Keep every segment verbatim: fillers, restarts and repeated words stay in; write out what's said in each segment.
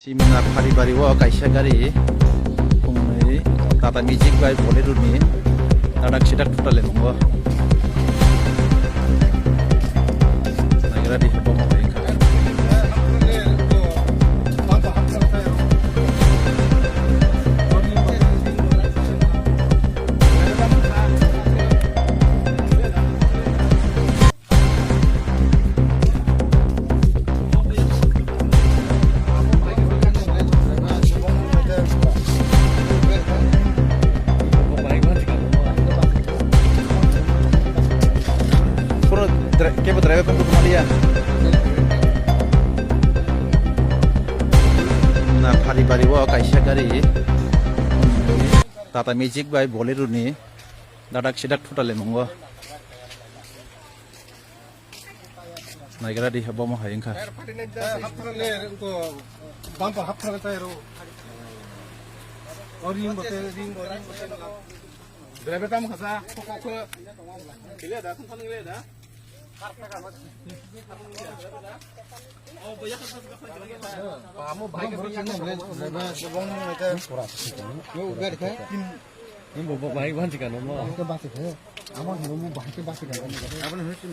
Simna Pharibari o kaisa gari phungnwi Tata Magic bai Bolero ni dadak sidak thuta le mungo. Nagira di habo mo bai kha. Puro dra-, kebo driver phone tongmaliya. Na Pharibari o kaisa gari Tata Magic bai Bolero ni dadak sidak thuta le mungo. Nagira di habo mo hai wngkha. Bumper hapthar tei ro. O ring bo te, ring bo, ring bo te. Driver tam khasa.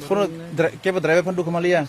Kono dra-, kebo driver phone tongmaliya.